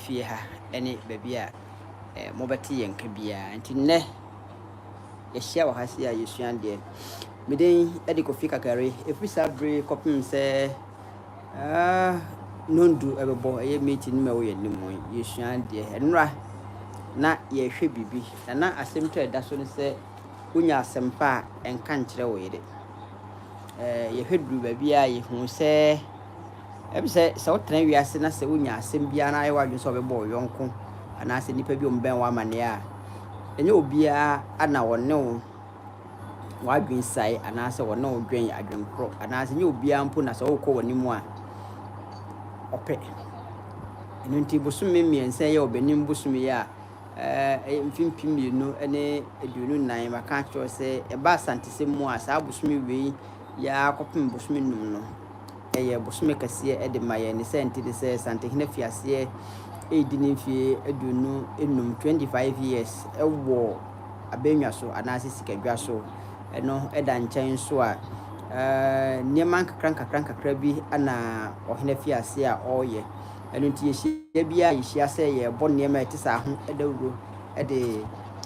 fie ha ne baabi a mobɛte yɛn nka biara. Nti nnɛ yɛahyia wɔ ha sei a yɛsua adeɛ. Me din de Kofi Kakari. Ɛfiri saa bere yi kɔpem sɛ nondu ɛbɛbɔ, ɛyɛ meeting no ma ɛwɔ yɛn anim yi, yɛsua adeɛ. Nnora na yɛrehwɛ biribi, na na asɛm to a ɛda so ne sɛ wonya asɛmpa a ɛnka nkyerɛ wo yere. Yɛhwɛ duru baabi a yɛhu sɛ ɛbi sɛ sɛ wotena wiase na sɛ wonya asɛm biara na ayɛ w'adwene sɛ wobɛbɔ wo yɔnko anaasɛ nnipa bi a wɔbɛn wo amanneɛ a, ɛnyɛ obiara na ɔne wo w'adwene sae anaasɛ ɔne wo dwen adwene korɔ anaasɛ ɛnyɛ obiara mpo na sɛ wokɔ w'anim a ɔpɛ. Ɛno nti bosome mmiɛnsa yi a ɔbɛnim bosome yi a ɛyɛ mfe 2024, maka akyerɛ wo sɛ ɛba Asantesɛm mu a saa bosome wei yi ara kɔpem bosome num no, ɛyɛ bosome kɛseɛ de ma yɛn. Ne sɛ nti ne sɛ Santehene afi aseɛ redi ne mfeɛ 25, 25 years, wɔ abannwa so anaasɛ sikadwa so. Ɛno da nkyɛn nso a, nneɛma nkakra nkakra nkakra bi na ɔhene afi aseɛ a ɔreyɛ. Ɛno nti yɛhyia biara yɛhyia sɛ yɛrebɔ nneɛma a ɛte saa ho dawuro de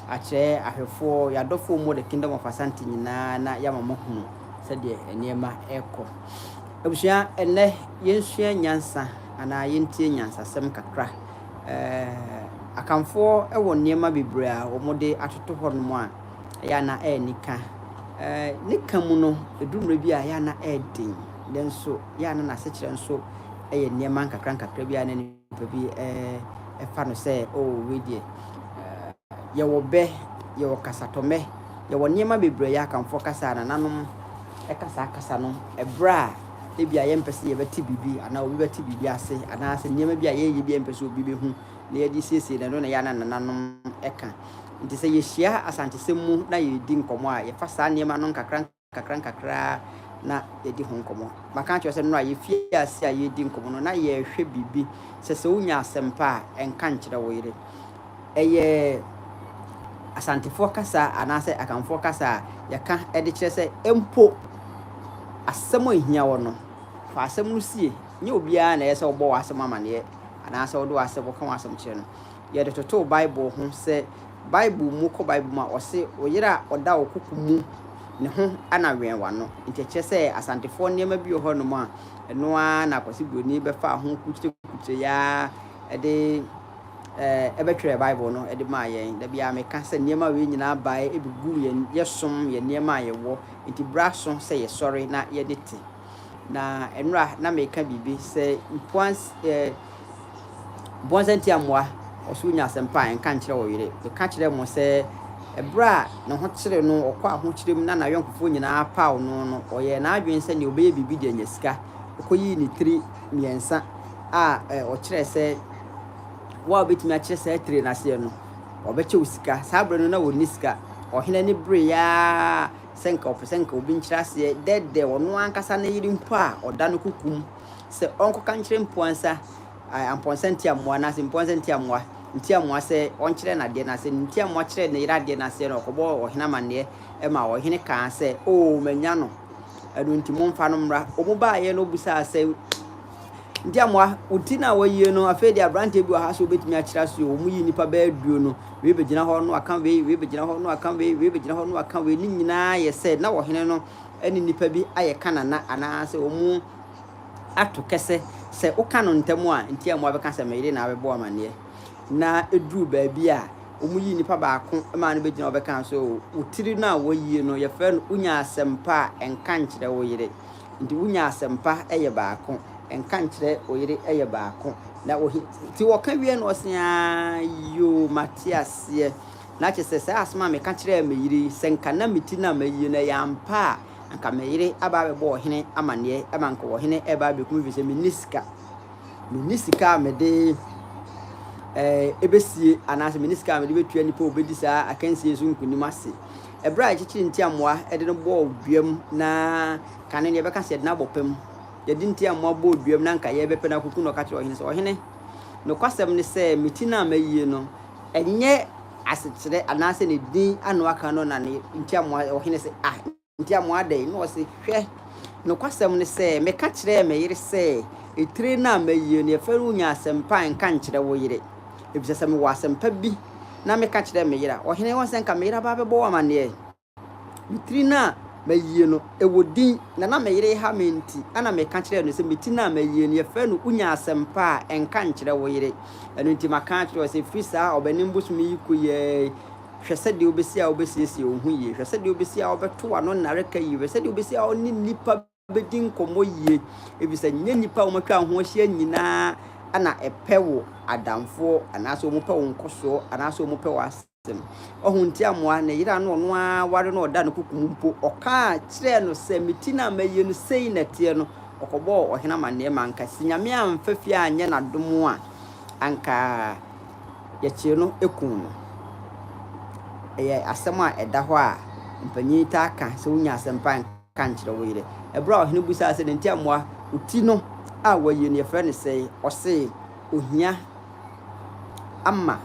akyerɛ ahwɛfoɔ, yɛn adɔfoɔ mu wɔ The Kingdom of Asante nyinaa na yɛama moahunu sɛdeɛ nneɛma rekɔ. Abusua, ɛnnɛ yɛnsua nyansa anaa yɛntie nyansasɛm kakra. Akanfoɔ wɔ nneɛma bebree a wɔde atoto hɔnom a ɛyɛ a na ɛyɛ nika. Ne ka mu no, ɛduru mmerɛ bi a ɛyɛ a na ɛyɛ den, nanso ɛyɛ a na n'asekyerɛ nso yɛ nneɛma nkakra nkakra bi a na nipa bi ɛfa no sɛ, oh, wei deɛ, yɛwɔ bɛ, yɛwɔ kasatɔmɛ, yɛwɔ nneɛma bebree a Akanfoɔ kasa a nananom ɛka saa kasa no ɛberɛ a ebi a yɛmpɛ sɛ yɛbɛte biribi anaa obi bɛte biribi ase anaasɛ nneɛma bi a yɛyɛ bi a yɛmpɛ sɛ obi bɛhu na yɛde siesie no, ɛno na ɛyɛ a na nananom ɛka. Nti sɛ yɛhyia Asantesɛm mu na yɛredi nkɔmmɔ a, yɛfa saa nneɛma no nkakra nkakra nkakra na yɛdi ho nkɔmmɔ. Maka akyerɛ sɛ nnora yɛfie ase a yɛredi nkɔmmɔ no na yɛrehwɛ biribi sɛ sɛ wonya asɛmpa a ɛnka nkyerɛ wo yere. Ɛyɛ Asantefoɔ kasa anaasɛ Akanfoɔ kasa a yɛka de kyerɛ sɛ mpo asɛm a ɛhia wɔ no, fa asɛm no sie. Nyɛ obiara na ɛyɛ sɛ wobɔ w'asɛm amanneɛ anaasɛ wode w'asɛm woka w'asɛm kyerɛ no. Yɛde totoo Bible ho sɛ Bible mu kɔ Bible mu a ɔse wo yere a ɔda wo koko mu ne ho na wɛn w'ano. Nti ɛkyerɛ sɛ Asantefoɔ nneɛma bi wɔ hɔnom a ɛno ara na Kwasi Buroni bɛfaa ho kukyire yi ara de ɛbɛtwerɛɛ Bible no de maa yɛn. Da biara meka sɛ nneɛma wei nyinaa baeɛ ɛbɛgu yɛn yɛsom yɛn nneɛma a yɛwɔ. Nti berɛ aso sɛ yɛsɔre na yɛde te. Na nnora na meka biribi sɛ mpoans Mpoansa Ntiamoa ɔso wonya asɛmpa a ɛnka nkyerɛ wo yere. Meka kyerɛɛ mo sɛ ɛberɛ a ne ho kyere no ɔkɔ ahokyere mu na n'ayɔnkofoɔ nyinaa paw no no, ɔyɛɛ n'adwene sɛ nea ɔbɛyɛ biribi de anya sika. Ɔkɔyii ne tiri mmiɛnsa a ɔkyerɛɛ sɛ wo a wobɛtumi akyerɛ saa tire no aseɛ no, ɔbɛkyɛ wo sika. Saa berɛ no na ɔnni sika. Ɔhene ani bereeɛ ara sɛ nka ɔpɛ sɛ nka obi nkyerɛ aseɛ dɛdɛ ɔno ankasa ne yere mpo a ɔda no kokom sɛ ɔnkɔka nkyerɛ Mpoansa, Ampɔnsa Ntiamoa anaasɛ Mpoansa Ntiamoa, Ntiamoa sɛ ɔnkyerɛ no adeɛ no ase. Ntiamoa kyerɛɛ ne yere adeɛ no aseɛ no, ɔkɔbɔɔ ɔhene amanneɛ ma ɔhene kaa sɛ, Oo, manya no, ɛno nti momfa no mmra. Wɔn baeɛ no, ɔbisaa sɛ, Ntiamoa, wo ti no a wɔayie no, afei deɛ aberanteɛ bi wɔ ha sɛ ɔbɛtumi akyerɛ ase o. Wɔyii nnipa bɛyɛ duo no, wei bɛgyina hɔ na waka wei, wei bɛgyina hɔ na waka wei, wei bɛgyina hɔ na waka wei. Ne nyinaa yɛ sɛ na ɔhene no ne nnipa bi ayɛ kanana anaasɛ wɔn ato kɛsɛ sɛ woka no ntɛm a, Ntiamoa bɛka sɛ me yere na abɛbɔ amanneɛ. Na ɛduruu baabi a, wɔyii nipa baako maa no bɛgyina hɔ bɛkaa sɛ, o, wo tiri no a wɔayie no, yɛfrɛ no wonya asɛmpa a ɛnka nkyerɛ wo yere. Nti wonya asɛmpa yɛ baako, ɛnka nkyerɛ wo yere yɛ baako. Na ohi, nti wɔka wie no ɔse, aa, yoo, mate aseɛ. Na kyerɛ sɛ saa asɛm a meka kyerɛɛ me yere yi, sɛ nka na me ti no a mayie no ɛyɛ ampa a, anka me yere aba abɛbɔ ɔhene amanneɛ ma anka ɔhene reba abɛku me ɛfiri sɛ menni sika. Menni sika a mede ɛbɛsie anaasɛ menni sika a mede bɛtua nnipa a wɔbɛdi saa akansie so nkonim ase. Ɛberɛ a yɛkyekyere ntiamoa de no bɔɔ duam na kane no yɛbɛka sɛ yɛde no abɔ pam. Yɛde ntiamoa bɔɔ duam na anka yɛrebɛpɛ no akɔku no, ɔka kyerɛɛ ɔhene sɛ, Ɔhene, nokwasɛm ne sɛ me ti no a mayie no, ɛnyɛ asekyerɛ anaasɛ ne din ano aka no na ne ntiamoa. Ɔhene sɛ, Ah, ntiamoa adɛn? Na ɔse, Hwɛ, Nokwasɛm ne sɛ, meka kyerɛɛ me yere sɛ, 'Etire no a mayie no, yɛfrɛ no wunya asɛmpa a nka nkyerɛ wo yere. Efisɛ sɛ mewɔ asɛmpa bi na meka kyerɛ me yere a, ɔhene, woahu sɛ anka me yere aba abɛbɔ wo amanneɛ. Me tiri no a mayie no, ɛwɔ din, na na me yere reha me nti, ɛnna meka kyerɛɛ no sɛ, 'Me ti no a mayie no, yɛfrɛ no wunya asɛmpa a nka nkyerɛ wo yere. Ɛno nti maka akyerɛ wo sɛ, ɛfiri saa Ɔbɛnem bosome yi kɔ yi ara yi, Hwɛ sɛdeɛ wobɛsi a wobɛsiesie wo ho yie. Hwɛ sɛdeɛ wobɛsi a wobɛto w'ano nnareka yie. Hwɛ sɛdeɛ wobɛsi a wo ne nnipa bɛdi nkɔmmɔ yie. Ɛfiri sɛ nyɛ nnipa a wɔatwa wo ho ahyia nyinaa na ɛpɛ wo adamfoɔ anaasɛ wɔpɛ wo nkɔsoɔ anaasɛ wɔpɛ w'asɛm. Ɔho nti amoa ne yere a na ɔno ara ware no ɔda ne koko mu mpo, ɔkaa kyerɛɛ no sɛ, Me ti no a mayie no sei na ɛteɛ no, ɔkɔbɔɔ ɔhene amanneɛ ma anka sɛ Nyame amfa fie anyɛ n'adom a, anka yɛkyee no kum no. Ɛyɛ asɛm a ɛda hɔ a mpanyin taa ka sɛ wunya asɛm pa a nka nkyerɛ wo yere. Bere a ɔhene bisaa sɛ, Dɛn nti a mmoa wo ti no a wɔayi no yɛfrɛ no sɛe? Ɔse, Ohia ama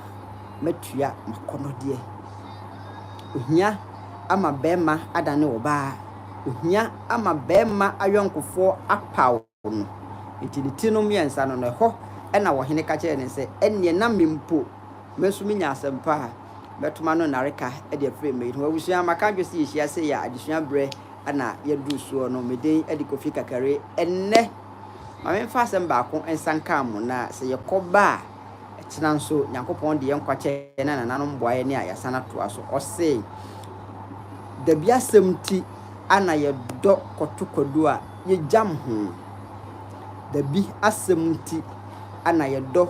matua m'akɔnnɔdeɛ. Ohia ama barima adane ɔbaa. Ohia ama barima ayɔnkofoɔ apaw no. Enti ne ti no mmiɛnsa no, na ɛhɔ na ɔhene ka kyerɛɛ no sɛ, Ɛnneɛ na me mpo, me nso menya asɛmpa a mɛto m'ano nnareka de afiri me yere ho. Abusua, maka adwo sɛ yɛhyia sei a adesua berɛ na yɛaduru soɔ no. Me din de Kofi Kakari. Ɛnnɛ, ma memfa asɛm baako nsa nka mo, na sɛ yɛkɔ ba a, Ɛkyena nso, Nyankopɔn de yɛn nkwa kyɛ yɛn na nananom boa yɛn a, yɛasan atoa so. Ɔse, Dabi asɛm nti ana yɛdɔ kɔto kwadu a, yɛgyam ho. Dabi asɛm nti ana yɛdɔ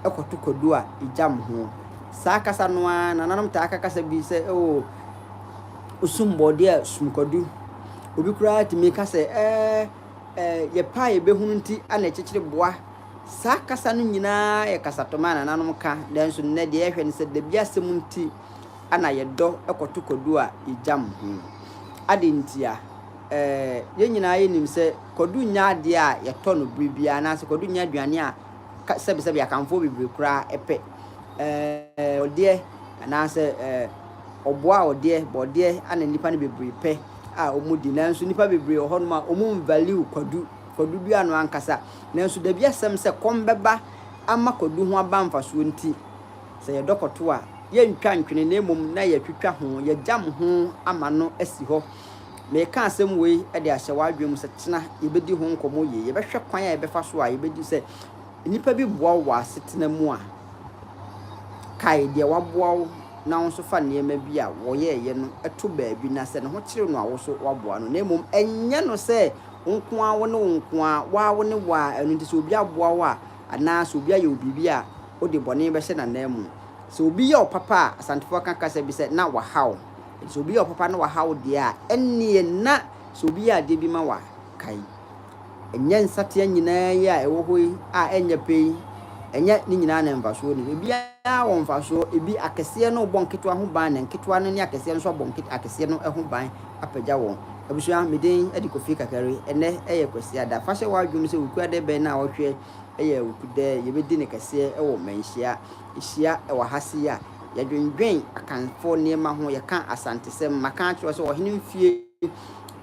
kɔto kwadu a, yɛgyam ho. Saa kasa no ara, nananom taa ka kasa bi sɛ, oh, osum bɔɔdeɛ a, sum kwadu. Obi koraa tumi ka sɛ, ɛɛ, ɛɛ, yɛpɛ a yɛbɛhunu nti ana ɛkyekyere boa. Saa kasa no nyinaa yɛ kasatoma a nananom ka, nanso nnɛ deɛ yɛhwɛ ne sɛ dabi asɛm nti na yɛdɔ kɔto kwadu a yɛgyam ho. Adɛn ntia? Ɛɛ, yɛn nyinaa yɛnim sɛ kwadu nyɛ adeɛ a yɛtɔ no bere biara anaasɛ kwadu nyɛ aduane a sɛbesɛbe Akanfoɔ bebree koraa pɛ. Ɛɛ, ɔdeɛ anaasɛ ɛɛ, ɔboa a ɔdeɛ, bɔdeɛ ana nnipa no bebree pɛ a wɔdi. Nanso nnipa bebree wɔ hɔnom a wɔn value kwadu, kwadu dua no ankasa. Nanso dabi asɛm sɛ kɔm bɛba ama kwadu ho aba mfasoɔ nti, sɛ yɛdɔ kɔto a, yɛntwa ntwene na mmom na yɛatwitwa ho, yɛagyam ho ama no asi hɔ. Mereka asɛm wei de ahyɛ w'adwene mu sɛ kyena yɛbɛdi ho nkɔmmɔ yie. Yɛbɛhwɛ kwan a yɛbɛfa so a yɛbɛdi sɛ nnipa bi boa wo wɔ asetena mu a, kae deɛ waboa wo na wo nso fa nneɛma bi a wɔyɛeɛ no to baabi na sɛ ne ho kyere no a wo nso woaboa no. Na mmom ɛnyɛ no sɛ Wo nko ara wo ne wo nko ara, wo ara wo ne wo ara, ɛno nti sɛ obi aboa wo a, anaa sɛ obi ayɛ wo biribi a, wode bɔne bɛhyɛ n'ananmu. Sɛ obi yɛ wo papa a, Asantefoɔ ka kasa bi sɛ, na waha wo. Enti sɛ obi yɛ wo papa na waha wo deɛ a, ɛnneɛ na sɛ obi yɛ adeɛ bi ma wo a, kae. Ɛnyɛ nsateaa nyinaa yi a ɛwɔ hɔ yi a ɛnyɛ pɛ yi, ɛnyɛ ne nyinaa na mfasoɔ nni so. Ebiara wɔ mfasoɔ, ebi akɛseɛ no rebɔ nketewa ho ban na nketewa no ne akɛseɛ no nso abɔ akɛseɛ no ho ban apagya wɔn. Abusua, me din de Kofi Kakari. Ɛnnɛ yɛ Kwasiada. Fa hyɛ w'adwene mu sɛ Wukuada bɛn na ɔhwɛ yɛ Wukudɛ. Yɛbɛdi no kɛseɛ wɔ Manhyia. Yɛhyia wɔ ha sei a, yɛdwendwen Akanfoɔ nneɛma ho, yɛka Asantesɛm. Maka akyerɛ wo sɛ ɔhene mfeɛ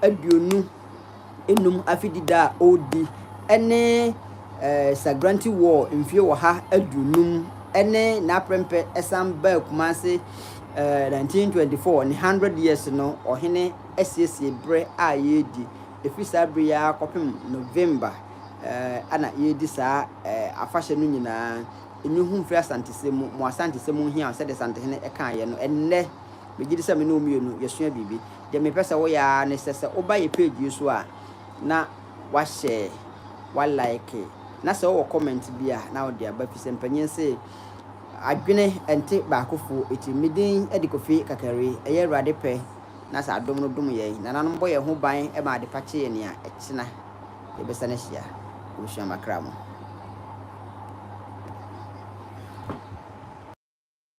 25 afedida a ɔredi ne Sagranti War mfeɛ 150 ne n'aprempɛ san baa Kumase 1924 ne 100 years no, ɔhene asiesie berɛ a yɛredi. Ɛfiri saa berɛ yi ara kɔpem November na yɛredi saa afahyɛ no nyinaa. Ɛnyi ho mfiri Asantesɛm mu. Mo Asantesɛm ho hia sɛdeɛ Asantehene kaeɛ no. Ɛnnɛ, megye di sɛ me ne wo mmienu yɛsua biribi. Deɛ mepɛ sɛ woyɛ ara ne sɛ, sɛ woba yɛ page yi so a, na wahyɛ, wa like, na sɛ wowɔ comment bi a, na wode aba, firi sɛ mpanyin se, Adwene nte baakofoɔ ti. Me din de Kofi Kakari. Ɛyɛ Awurade pɛ na sɛ adom no dom yɛn, nananom bɔ yɛn ho ban ma adepa kye yɛn a, ɛkyena yɛbɛsan ahyia. Abusua makra mo.